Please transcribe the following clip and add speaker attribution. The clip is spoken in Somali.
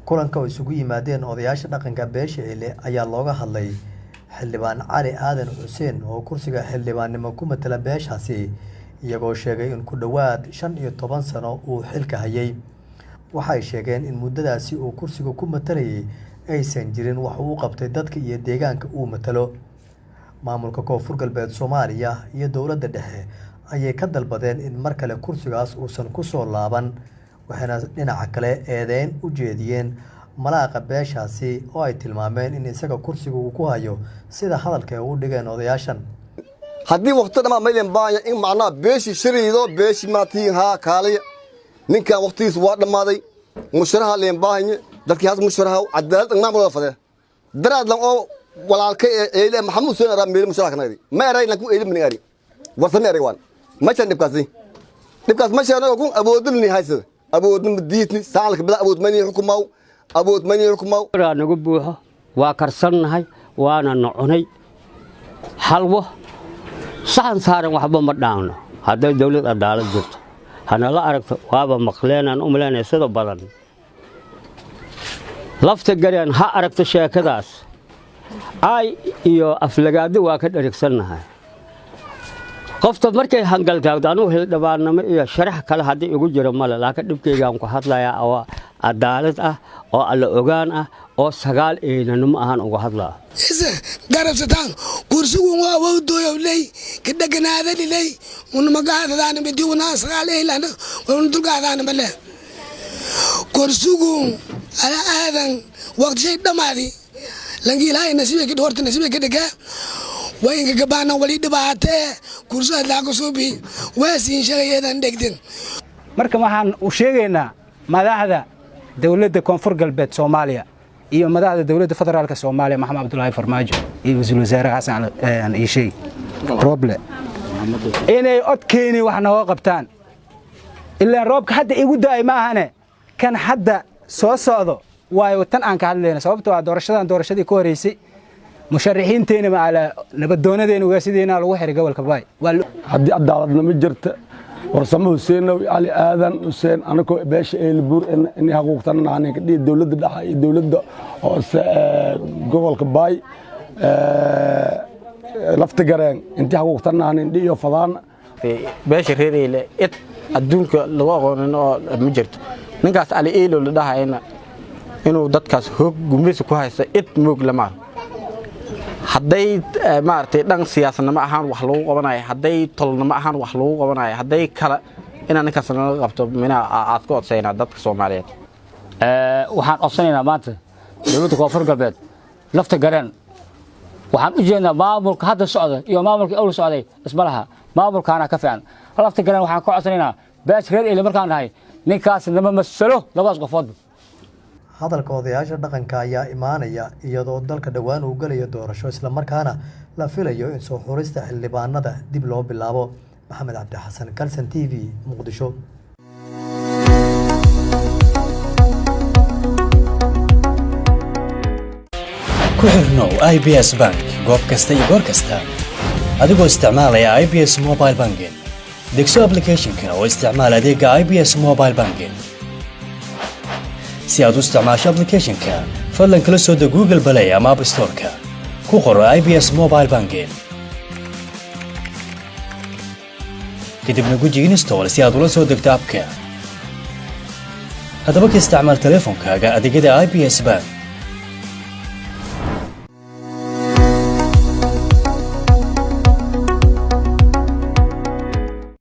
Speaker 1: Kulanka oo isugu yimaadeen odayaasha dhaqanka beesha Eyle ayaa looga hadlay Xildhibaan Cali Aadan Xuseen oo kursiga xildhibaannimo ku matala beeshaasi, iyagoo sheegay in ku dhowaad 15 sano uu xilka hayay. Waxay sheegeen in muddadaasi uu kursiga ku matalayay aysan jirin wax uu u qabtay dadka iyo deegaanka uu matalo. Maamulka Koonfur Galbeed Soomaaliya iyo dowladda dhexe ayay ka dalbadeen in mar kale kursigaas uusan ku soo laaban, waxayna dhinaca kale eedeyn u jeediyeen malaaqa beeshaasi oo ay tilmaameen in isaga kursiga uu ku hayo, sida hadalka ay u dhigeen odayaashan.
Speaker 2: Haddii wakti dhamaa maylen baanya in macnaha beeshii shiriido beeshii maatiin haa kaaliya, ninkan waktigiisa waa dhammaaday, musharaha leen baahanye, dadkii haas musharaha cadaalad maamulada fadee daraadlan oo walaalkay ee eyle Maxamuud Soo eraa meeli musharaha kanagdi ma eray lanku eyle mani ari warsame eray waan ma dhibkaasi dhibkaas ma sheeno kun awoodin haysada awoodin diitni saalka bila awood mani xukumaw awood mani xukumaw.
Speaker 3: Nagu buuxo waa karsannahay, waana nocunay xalwo saxan saaran, waxba ma dhaanno. Hadday dawlad cadaalad jirto hanala aragto, waaba maqleenaan u malaynaya sida badan Lafta Gareen ha aragto sheekadaas ay iyo aflagaado waa ka dherigsannahay. Qofta markay hangaltaagto, anugu hildhibaannimo iyo sharax kale haddii igu jiro male, laakiin dhibkaygaan ku hadlayaa oo cadaalad ah oo alla ogaan ah oo 9 eynanimo ahaan uga hadlaa.
Speaker 4: Ise garabsataan kursigun waa wowdooyowley kadheganaadaliley unamagaadadaana midi unaa 9 eylana una dulgaadaana male. Kursigun ala aadan waqtishay dhammaadi langi ilaahay nasiibay ka horta nasiibay ka dhigaa wayinka gabaana wali dhibaatee kursi adlaa kusuubi waa siin sheegayeedan dhegden.
Speaker 5: Marka waxaan u sheegaynaa madaxda dowladda Koonfur Galbeed Soomaaliya iyo madaxda dowladda federaalka Soomaaliya, Maxamed Cabdulaahi Farmaajo iyo wasiir wasaare Xasan Iishey Roble, inay codkeeni wax nooga qabtaan. Ilaan roobka hadda igu da'ay ma ahane, kan hadda soo socdo waayo tan aan ka hadlayna, sababtoo ah doorashadan doorashadii ka horeysay musharaxiinteena maala nabadoonadeena ugaasideena lagu xiray gobolka Baay.
Speaker 6: Haddii cadaaladnimo jirta, Warsamo Huseenow, Cali Aadan Xuseen, anakoo beesha Eelbuur inay xaquuqtananahanin kadhihi dowladda dhexe iyo dowladda hoose gobolka Baay, Lafta Gareen intii xaquuqtanahanin dhiyo fadaan.
Speaker 7: Beesha reer Eyle id adduunka lagu aqoonin oo ma jirto. Ninkaas Ali Eylo la dhahayna inuu dadkaas hoog gumaysi ku haysta id moog lama. Hadday maaragtay dhan siyaasadnimo ahaan wax lagu qabanayo, hadday tolnimo ahaan wax lagu qabanayo, hadday kale inaan ninkaas nala qabto minaa aad ka codsaynaa dadka Soomaaliyeed.
Speaker 3: Waxaan codsanaynaa maanta dowladda Koonfur Galbeed, Lafta Gareen. Waxaan u jeednaa maamulka hadda socda iyo maamulka awl socday isma laha, maamulkaana ka fiican. Lafta Gareen waxaan ka codsanaynaa, beesha reer Eyle markaan nahay, ninkaas nama masalo labadaas qofoodba.
Speaker 1: Hadalka odayaasha dhaqanka ayaa imaanaya iyadoo dalka dhowaan uu galayo doorasho, islamarkaana la filayo in soo xurista xildhibaanada dib loo bilaabo. Maxamed Cabdi Xasan, Kalson TV, Muqdisho.
Speaker 8: Ku xirnow IBS Bank goob kasta iyo goor kasta adigoo isticmaalaya IBS Mobile Banking. Degso applicationka oo isticmaal adeega IBS Mobile Banking. Si aad u isticmaasho applicationka, fadlan kala soo deg Google Play ama App Store-ka, ku qoro IBS Mobile Banking, kadibna guji install si aad ula soo degto appka. Haddaba ka isticmaal teleefonkaaga adeegyada IBS Bank.